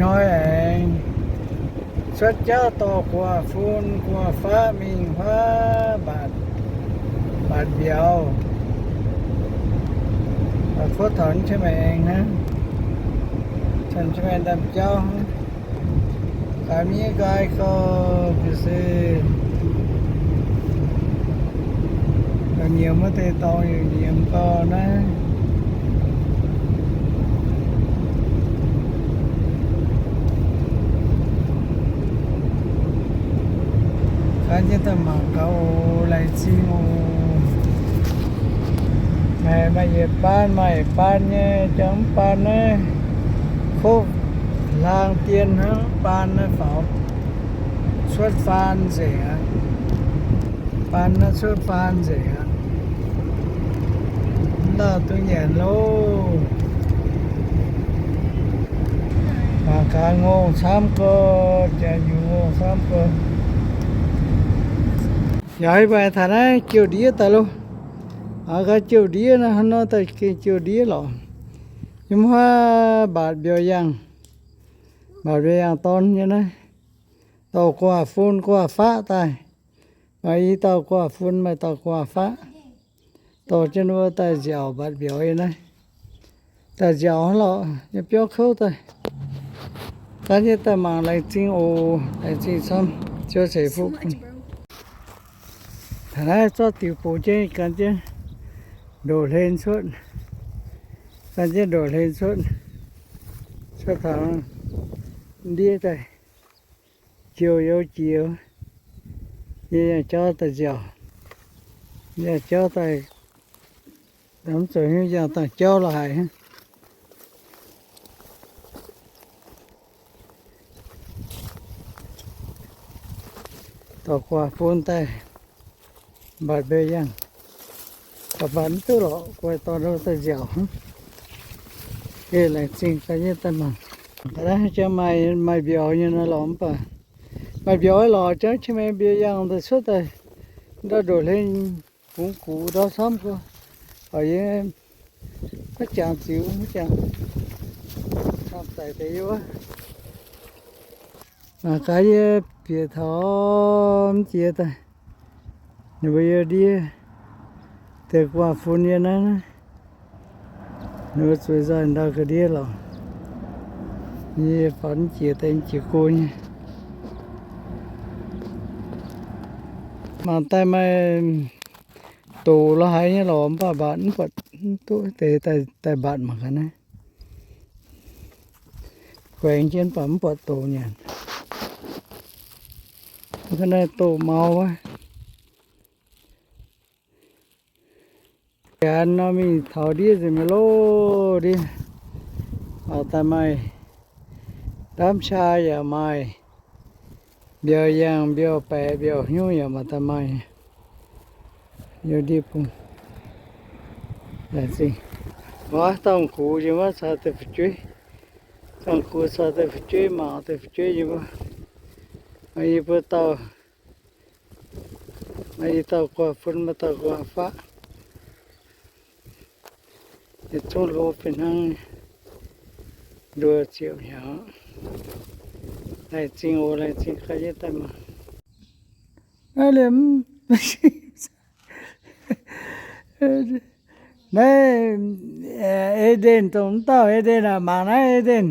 Hnoi aengx cuotv jauv dorh gu'nguaaz-fun gu'nguaaz-faqv mingh huaav mbatc, mbatc mbiauz. Kuotv taux mv cien maengx hnangv, cien maengx ndaamv-jauv hnangv. Gaax miev nqaai gorx, se nyiemz wuov deix dorngx, nyiemz gorx naaiv. Gan jienv daaih mangc gaax oc. Laengz zingh oc. Maaih, maaih yietc baan, maaih baan nyei, jangx mv baan naaiv, kov hlaang dien hnangv, mv baan naaiv faaux, cuotv faan nzengc aqv. Baan naaiv cuotv faan nzengc aqv. Mv lauh duqv nyanc loh. Mangc gaax ngongh camv gorx, jaax nyungc ngongh camv gorx. Yaac mv baac taux naaiv jouh ndiev daaih loh. Aa, gaax jouh ndiev naaiv, hnangv nor daaih gengh jouh ndiev lorqc. Yiem huaav mbatc mbiauz yangh, mbatc mbiauz yangh dorn nyei naaiv, dorh gu'nguaaz-fun gu'nguaaz-faqv daaih. Maaih i dauh gu'nguaaz-fun, maaih dauh gu'nguaaz-faqv. Dorh jienv wuov daaih nziaauc mbatc mbiauz yiem naaiv. Daaih nziaauc hnangv lorqc, yiem biauv kouv daaih. Gan jienv daaih mangc, laengz zingh oc. Laengz zingh camv, ziouc ceix fuqv. Taux naaiv zorqv diuc bungx jienv, gan jienv ndoqc hlen cuotv. Gan jienv ndoqc hlen cuotv, cuotv taux ndiev daaih. Jouh youh jiex, yie yangh jauv daaih nziaauc, yangh jauv daaih, mv zuqc hnyouv yangh dangh jauv lorz haic. Dorh gu'nguaaz-fun daaih mbatc mbiauz yangh, mbatc mv duqv lorqc, guai dorh nor daaih nziaauc hnangv. Geh laengz zingh daaih nyei daaih mangc. Jangx maaih, maaih mbiauz nyei nor lorqc mv baac, maaih mbiauz lorqc jangv qiex maengx mbiauz yangh daaih cuotv daaih, ndau ndoqc hlen bungx gux ndau camv gorx. Oix yie maiv jangx ziux, maiv jangx camv daic deix yie wuov. Mangc gaax yie bieqc taux mv jiex daaih, ninh mbuo yie ndiev deix gu'nguaaz-fun yie naaiv, ninh mbuo zueiz nzoih ndau ga'ndiev lorqc. Yie faaux mv jiex daaih, mv jiex go nyei. Mangc daaih maaih doqc lorz haaix nyei lorqc, mv baac mbatc mv buatc, mv duqv deix daaih mbatc mangc gaax naaiv. Guaengx jienv baac mv buatc doqc nyanc. Ga'naaiv doqc maux wuov. Janx nor mingh taux ndiev nzengc mi'aqv loh ndiev. Mangc daaih maaih ndaamv qaa yaac maaih, mbiauz yangh, mbiauz baeqc, mbiauz hnyouv yaac mangc daaih maaih. Yiem ndiev bung, laengz zingh. Wuov dorngx gux yiem wuov caux deix fu'jueiv, dorngx gux caux deix fu'jueiv mangc deix fu'jueiv yiem wuov. Maaih i buo dauh, maaih i dauh gu'nguaaz-fun, maaih dauh gu'nguaaz-faqv. Yietc zungv hlo fih hnangv, nduov ziepc hnyangx. Laengz zingh oc, laengz zingh gaax yie daaih mangc. Naaiv liemh, naaiv, Eden, dongh mv dauh Eden aac, mangc naaiv Eden.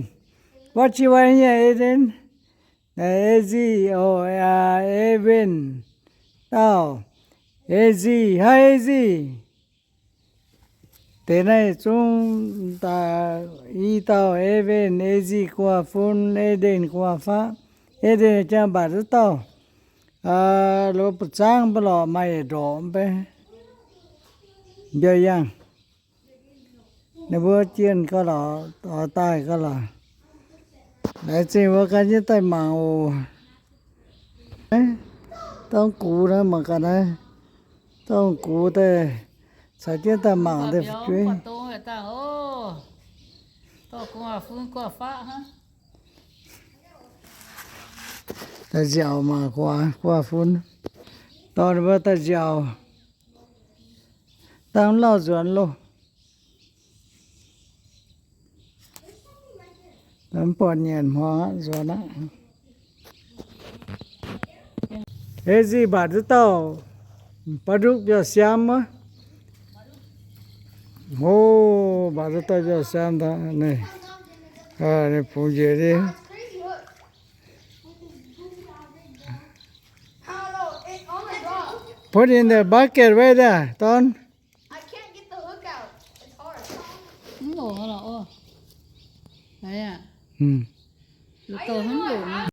What you want here, Eden? Naaiv Ezi, oh, Evan, dauh Ezi, hi Ezi. Deix naaiv zungv daaih i dauh Evan, Ezi gu'nguaaz-fun, Eden gu'nguaaz-faqv. Eden jangx mbatc duqv dauh, loz bu zaangv mv baac lorqc maaih yietc ndorqc mv bei, mbiauz yangh. Ninh mbuo jienh gauh lorqc, oix daaih gauh lorqc. Laengz zingh mbuo gan jienv daaih mangc oc. Dorngx gux naaiv mangc gaax naaiv, dorngx gux daaih caux jienv daaih mangc deix fu'jueiv. Daaih nziaauc mangc gu'nguaaz-fun, dorh ninh mbuo daaih nziaauc. Dangh lauh nzuonx loh. Mv buatc nyanc hmuangx aqv, nzuonx aqv. Ei zih mbatc duqv dauh ba'ndutv mbiauh siaam wuov. Hov, mbatc duqv dauh mbiauh siaam daaih. Ninh, ninh bungx njiec ni. Put in the bucket right there, Don. Mv longc lorqc. Hm. Mv longc.